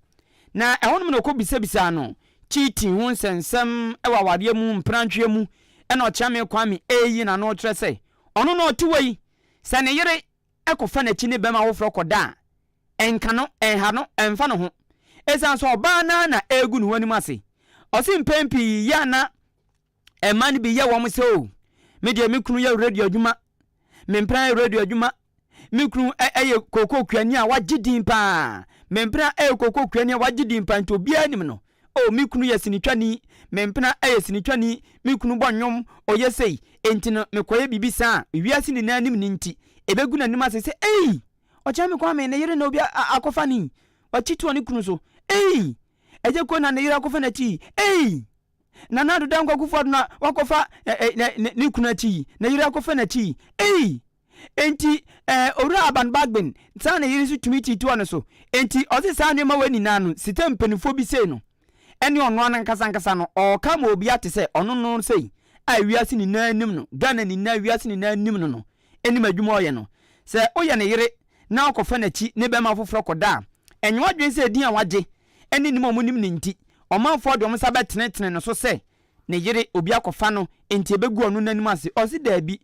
Na ɛhɔnom na ɔkɔ bisabisaa no cheating ho nsɛnsɛm ɛwɔ awareɛ mu, mpenantweɛ mu, ɛna Ɔkyeame Kwame ɛreyi n'ano kyerɛ sɛ ɔno na ɔte hɔ yi, sɛ ne yere kɔfa n'akyi ne bɛrima foforɔ kɔda a, ɛnka no, ɛnha no, ɛmfa ne ho. Ɛsiane sɛ ɔbaa no ara na ɛregu ne ho anim ase. Ɔse mpɛn pii yɛ a na mmaa no bi yɛ wɔn sɛ o, me deɛ me kunu yɛ radio adwuma, me mpena yɛ radio adwuma, me kunu yɛ kookoo kuani a wagye din paa, me mpena yɛ kookoo kuani a wagye din paa nti obiara nim no. Oh, me kunu yɛ sinitwani, me mpena yɛ sinitwani, me kunu bɔ nnwom, ɔyɛ sei, enti no mekɔyɛ biribi saa a, wiase nyinaa nim no nti, ɛbɛgu n'anim ase sɛ, Ei! Ɔkyɛn me Kwame, ne yere na obi akɔfa no yi, wakyi toɔ ne kunu so, Ei! Agya Kuo na ne yere akɔfa n'akyi yi, Ei! Nana Addo Dankwa Akufo-Addo na wakɔfa ne kunu akyi yi, ne yere akɔfa n'akyi yi, Ei! Enti eh, Owura Aban Bagbin saa ne yere nso tumi tiitoa no so. Enti ɔse saa nneɛma wei nyinaa no, sita mpanimfoɔ bi sei no, ɛne ɔno ara ankasa ankasa no, ɔɔka ma obi ate sɛ ɔno no sei a wiase nyinaa nim no, Ghana nyinaa, wiase nyinaa nim no no, nim adwuma a ɔyɛ no. Sɛ woyɛ ne yere na ɔkɔfa n'akyi ne bɛrima foforɔ kɔda a, ɛnyɛ w'adwene sɛ edin a wagye ne nim a wɔnim no nti, ɔmanfoɔ de wɔn nsa bɛtenetene no so sɛ ne yere, obi akɔfa no, enti ɛbɛgu ɔno n'anim ase. Ɔse daabi.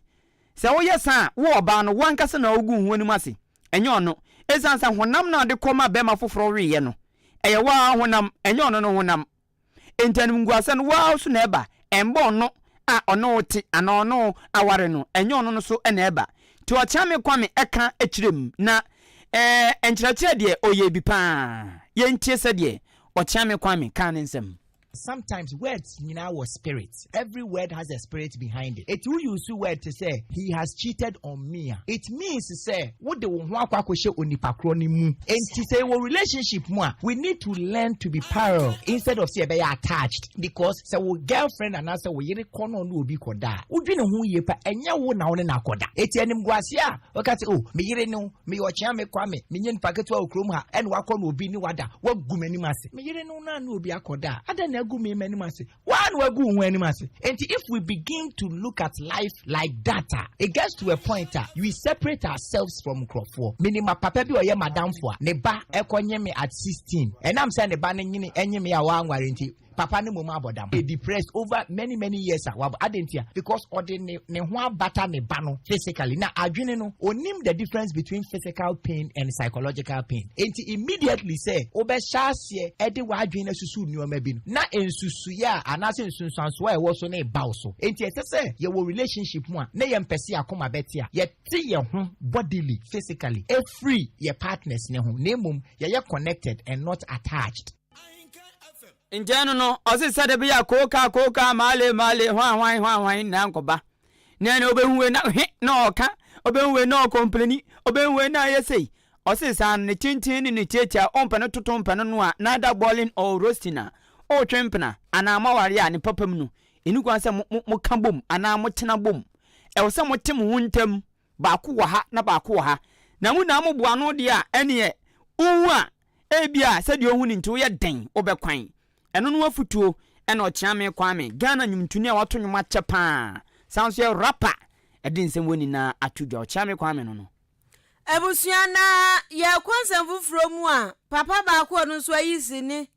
Sɛ woyɛ saa a, wo ɔbaa no, wo ankasa na wogu wo ho anim ase, ɛnyɛ ɔno. Esiane sɛ honam no a wode kɔmaa barima foforo weeɛ no, ɛyɛ wo ara honam, ɛnyɛ ɔno no honam. Enti animguasɛ no, wo ara wo so na ɛba, ɛmba ɔno a ɔne wo te anaa ɔne wo aware no, ɛnyɛ ɔno no so na ɛba. Nti Ɔkyeame Kwame ka kyerɛ mu, na ɛɛ nkyerɛkyerɛ deɛ ɔyɛ bi pa ara. Yɛntie sɛdeɛ Ɔkyeame Kwame kaa ne nsɛm. Sometimes words nyinaa wɔ spirit, every word has a spirit behind it. Eti wo use word te sɛ he has cheated on me a, it means sɛ wode wo ho akɔ akɔhyɛ onipa korɔ no mu. Enti sɛ yɛwɔ relationship mu a, we need to learn to be parallel instead of sɛ yɛbɛyɛ attached because sɛ wo girlfriend anaasɛ wo yere kɔ na ɔne obi kɔda a, wodwene ho yie pa, ɛnyɛ wo na wo ne no akɔda. Eti animguaseɛ a wɔka sɛ oh me yere ne wo, meyɛ ɔkyea me Kwame, menyɛ nipa ketewa wɔ kurom ha, ɛna wakɔ na obi ne wada, wagu m'anim ase. Me yere ne wo na ne obi akɔda a, adɛn na agu me m'anim ase? Woa na wagu wo ho anim ase. Enti if we begin to look at life like that a, it gets to a point a, we separate ourselves from nkurɔfoɔ. Menim papa bi a ɔyɛ m'adamfo a, ne ba kɔ nye me at 16. Ɛnam sɛ ne ba no nyini nye me a wanware nti, papa no mmom abɔ dam. Ɔyɛ depressed over many many years a wabɔ. Adɛn ntia? Because ɔde ne ne ho abata ne ba no physically. Na adwene no, onim the difference between physical pain and psychological pain. Enti immediately sɛ wobɛhyɛ aseɛ de w'adwene asusu nneɛma bi no, na nsusuiɛ a anaasɛ nsunsuansoɔ a ɛwɔ so no reba wo so. Enti ɛsɛ sɛ yɛwɔ relationship mu a na yɛmpɛ sɛ yɛn akoma bɛte a, yɛte yɛn ho bodily, physically, firi yɛn partners no ho, na mmom yɛyɛ connected and not attached. Nkyɛn no no, ɔse sɛde bɛyɛ a kookaa kookaa maale maale hwan hwan hwan hwan nyinaa nkɔba. Na ɛna ɔbɛhu wei na he na ɔka. Ɔbɛhu wei na ɔkɔmpleni, ɔbɛhu wei na ayɛ sei. Ɔse saa no, ne tenten ne ne tiatia, ɔmpɛ no toto mpɛ no noa, neither boiling or roasting a, ɔretwe mpena anaa moaware a, ne papa mu no, ɛnni kwan sɛ mo, mo, moka bom anaa motena bom. Ɛwɔ sɛ mote mo ho ntam, baako wɔ ha na baako wɔ ha. Na mo nyinaa moboa ano deɛ a, ɛnneɛ wohu a, ebia sɛdeɛ ɔhu no nti woyɛ den, wobɛkwan. Ɛno no afutuo ɛna Ɔkyeame Kwame, Ghana nnwomtoni a wato nnwom akyɛ paa, san nso yɛ rapper, ɛde nsɛm wei nyinaa ato dwa. Ɔkyeame Kwame no no. Abusua na yɛkɔ nsɛm foforɔ mu a, papa baako a ɔno nso ayi sini,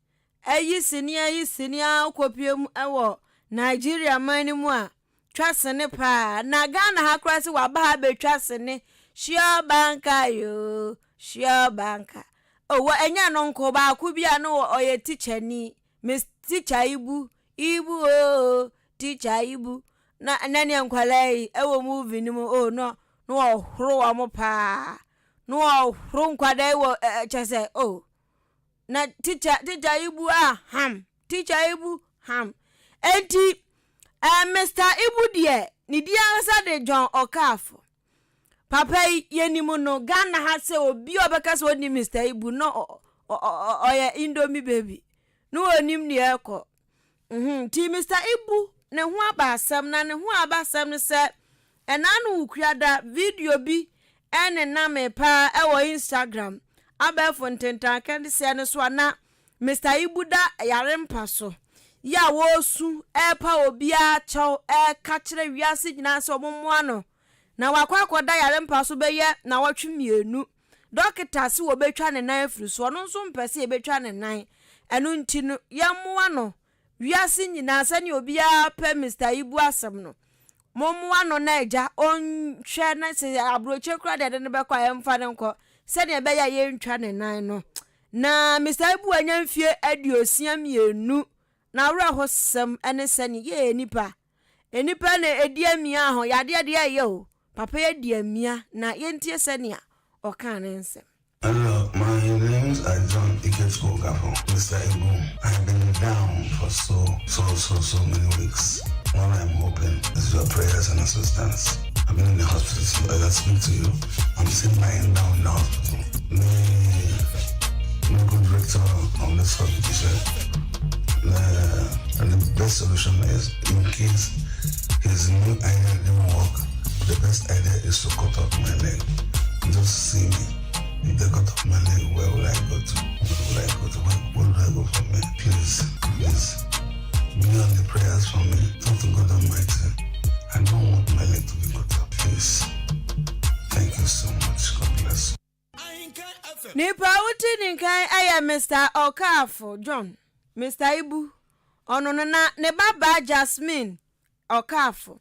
ayi sini, ayi sini ara kɔpue mu wɔ Nigeria man no mu a, twa sene paa. Na Ghana ha koraa sɛ waba ha bɛtwa sene, sure banka yoo, sure banka. Oh, wɔ ɛnyɛ no nko, baako bi a no ɔyɛ tikyani, Miss Teacher Ibu, Ibu oo, Teacher Ibu. Na ɛnɛ neɛ nkwadaa yi ɛwɔ movie no mu, oh, no, no ɔhoro wɔn paa. No ɔhoro nkwadaa yi wɔ ɛ kyɛ sɛ, oh, na teacher, teacher Ibu a, ham, teacher Ibu, ham. Enti, eh, Mr. Ibu deɛ, ne di ankasa de John Okafor. Papa yi yɛnim no Ghana ha sɛ obi a ɔbɛka sɛ ɔnim Mister Ibu no ɔyɛ Indomie baby na ɔnim deɛ ɛkɔ. Mhm, nti Mister Ibu ne ho aba asɛm na ne ho aba asɛm no sɛ ɛnaa no wukuada video bi ɛnename paa ɛwɔ Instagram abɛɛfo ntentan kɛseɛ no so a na Mister Ibu da yare mpa so yi a wɔresu ɛrepa obiara kyɛw ɛreka kyerɛ wiase nyinaa sɛ wɔmmoa no na wakɔ akɔda yare mpa so bɛyɛ nnawɔtwe mmienu. Dɔketa se wɔbɛtwa ne nan afiri so, ɔno nso mpɛ sɛ yɛbɛtwa ne nan. Ɛno nti no, yɛmmoa no. Wiase nyinaa, sɛdeɛ obiara pɛ Mister Ibu asɛm no, mommoa no na agya ɔnhwɛ na sɛ aburokyire koraa deɛ yɛde no bɛkɔ a, yɛmfa no nkɔ sɛdeɛ ɛbɛyɛ a yɛntwa ne nan no. Na Mister Ibu anya mfie 62, n'awerɛhosɛm ne sɛdeɛ yɛyɛ nnipa Nnipa na ɛdi amia ho, yadeɛ deɛ ɛyɛ o, papa yi adi amia na yɛntie sɛnea ɔkaa ne nsɛm. Hello, my names are John Ikechukwu Okafor, Mister Ibu, I have been down for so, so, so, so many weeks. All I'm hoping is your prayers and assistance. I've been in the hospital, so as I speak to you, I'm still lying down in the hospital. The medical director of this hospital said the, and the best solution is in case his new idea didn't work, the best idea is to cut off my leg. Just see me. If they cut off my leg, where will I go to? Where will I go to? Where, where will I go from here? Please, please, be on the prayers for me. Talk to God Almighty. I don't want my leg to be cut off. Please. Thank you so much. God bless. Nipa a wote ne nkan yɛ Mister Okafor John, Mister Ibu, ɔno no na ne ba baa Jasmine Okafor.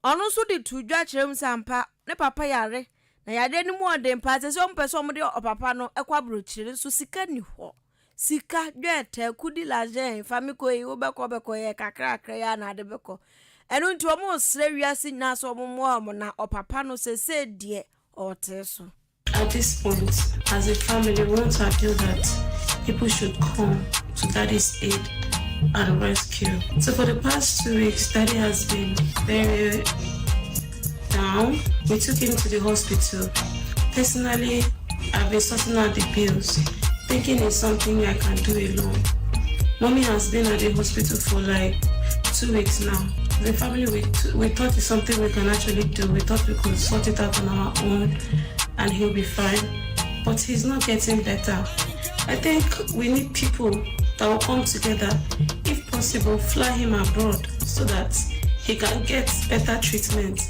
Ɔno nso de too dwa kyerɛ mu sɛ ampa ne papa yare na yareɛ no mu ɔden paa sɛ sɛ wɔpɛ sɛ wɔde ɔpapa no kɔ aburokyire nso sika nni hɔ. Sika, dwɛɛtɛ, kudi lagɛn, fa me kɔ yi, wobɛkɔ bɛkɔ yɛ kakrakra yi ara na ade bɛkɔ. Ɛno nti wɔresrɛ wiase nyinaa sɛ wɔmmoa wɔn na ɔpapa no sesei deɛ ɔretee so. At this point, as a family, we want to appeal that people should come to daddy's aid and rescue. So for the past two weeks, daddy has been very down. We took him to the hospital. Personally, I've been sorting out the bills, thinking it's something I can do alone. Mommy has been at the hospital for like two weeks now. The family, we, we thought it's something we can actually do. We thought we could sort it out on our own and he'll be fine. But he's not getting better. I think we need people that will come together, if possible, fly him abroad so that he can get better treatment.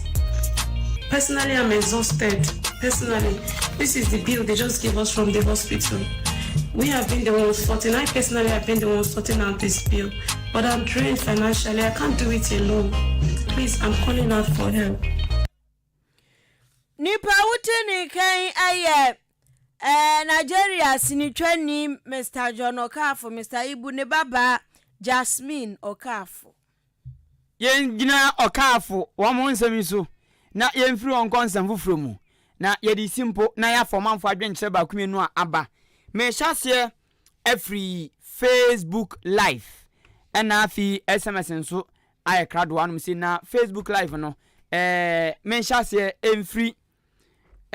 Personally, I'm exhausted. Personally, this is the bill they just gave us from the hospital. We have been the ones sorting. I personally have been the ones sorting out this bill. But I'm drained financially. I can't do it alone. Please, I'm calling out for help. Nipa a wote ne nka yi yɛ eh, Nigeria sinitwani Mr. John Okafor, Mr. Ibu, ne babaa Jasmine Okafor. Yɛngyina ɔkaafo wɔn nsɛm yi so na yɛmfiri hɔ nkɔ nsɛm foforɔ mu, na yɛde si mpo na yɛafa ɔmanfoɔ adwenkyerɛ baako mmienu a aba. Merehyɛ aseɛ afiri Facebook live ɛna afei SMS nso ayɛ krado anom sei na Facebook live no ɛɛ menhyɛ aseɛ mfiri.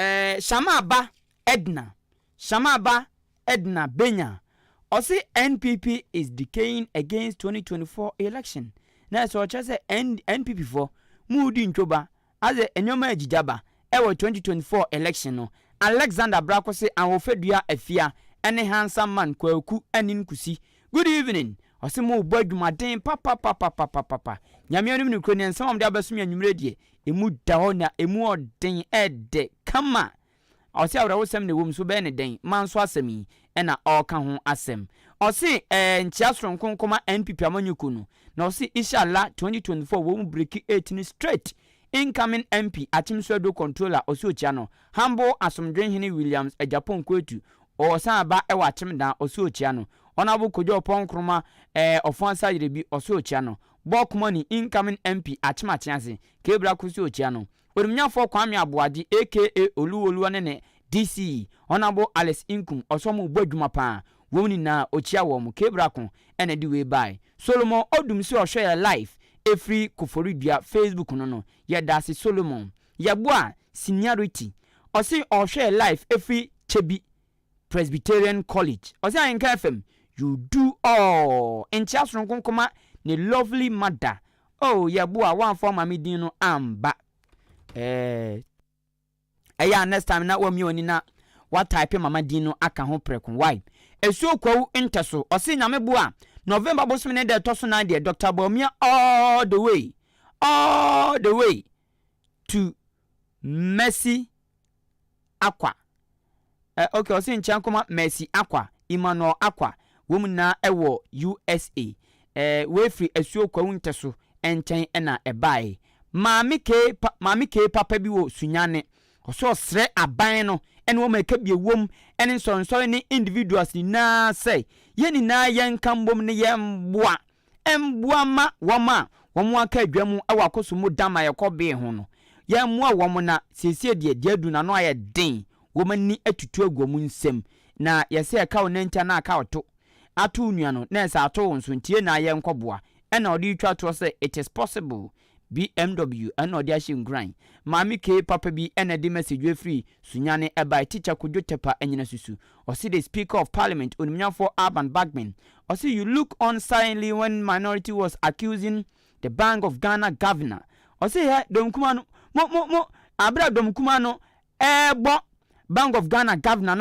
Eh, Shama ba Edna, Shama ba Edna Benya, ɔse NPP is decaying against 2024 election. Na ɛsɛ ɔkyerɛ sɛ NPP foɔ mo redi ntwoba Adze nneɛma egyigya ba wɔ 2024 election no, Alexander Brako se Ahofadua Afia ne Handsome Man Kwaku Anin Kusi Good evening, ɔse mo bɔ adwumaden papapapapapapa Nyame anim nokorɛ nie nsɛm a mode abɛso me anwummerɛ deɛ emu da hɔ na emu ɔden ɛdɛ kama Ɔse awerɛhosɛm na ɛwom so bɛyɛ ne dɛn ma nso asɛm yi na ɔreka ho asɛm. Ɔse ɛɛ nkyea soronko nkɔma NPP amanyɔkuo no na ɔse Ishallah 2024 wɔn mu breaki 8 no straight Incoming MP Akyem Suaduro Controller ɔse ɔkyia no Humble Asomdwee Hene Williams Agyapong Kwetu ɔsan aba wɔ Akyem Dan ɔse ɔkyia no Honourable Kojo Oppong Nkrumah ɛɛ Ɔfoansa Yerebi ɔse ɔkyia no Bulk Money Incoming MP Akyem Atease Kebra Kusi ɔkyia no Onimnyafoɔ Kwame Aboagye aka Oluwoluwa ne ne DC Honourable Alex Nkum ɔsɛ ɔmo bɔ adwuma paa wɔn nyinaa ɔkyia wɔn Kebrako ɛna ɛde wei bae Solomon Odum sɛ ɔhwɛ yɛ live ɛfiri Koforidua Facebook no no yɛdaase Solomon Yɛboa Seniority ɔse ɔhwɛ yɛ live ɛfiri Kyebi Presbyterian College ɔse Ahenka FM you do all nkyea soronko nkɔma ne lovely mother oh yɛboa woamfa wo maame din no amba eh ɛyɛ a next time na wamia w'ani na wa type mama din no aka ho prɛko why Asuo Kwawu Ntɛso ɔse Nyame boa November bosome ne da ɛtɔ so nan deɛ Doctor Bawumia all the way all the way to Mercy Akwa Eh ok ɔse nkyɛ nkɔma Mercy Akwa, Emmanuel Akwa wɔn nyinaa ɛwɔ USA. Eh wei firi Asuo Kwawu Ntɛso nkyɛn ɛna ɛbae. Maame Kay pa Maame Kay papa bi wɔ Sunyani. Ɔse ɔsrɛ aban no ɛne wɔn a ɛka bi ɛwom ɛne nsɔrensɔre ne individuals nyinaa sɛ yɛn nyinaa yɛnka mbom ne yɛmboa Mmoa mma wɔn a wɔaka adwa mu wɔ akoso mu da ma yɛkɔ bee ho no. Yɛmmoa wɔn na seesei deɛ, deɛ aduru no ano ayɛ den, wɔn ani atutu agu wɔn nsam. Na yɛsɛ ɛka wo nanti anaa ɛka wo to. Ato wo nua no, na ɛsɛ ato wo nso, nti yɛn nyinaa yɛnkɔboa. Ɛna ɔde retwa toɔ sɛ, It is possible. BMW ɛna ɔde ahyɛ nkuran. Maame Kay papa bi ɛna ɛde message wei firi Sunyani ɛbae, Teacher Kojo Tepa Anyina Susu. Ɔse the Speaker of Parliament, Onimnyafoɔ Alban Bagbin, ɔse you look on silently when minority was accusing the Bank of Ghana Governor. Ɔse hɛ dɔm kumaa no, mo mo mo, abere a dɔm kumaa no ɛɛbɔ Bank of Ghana Governor no.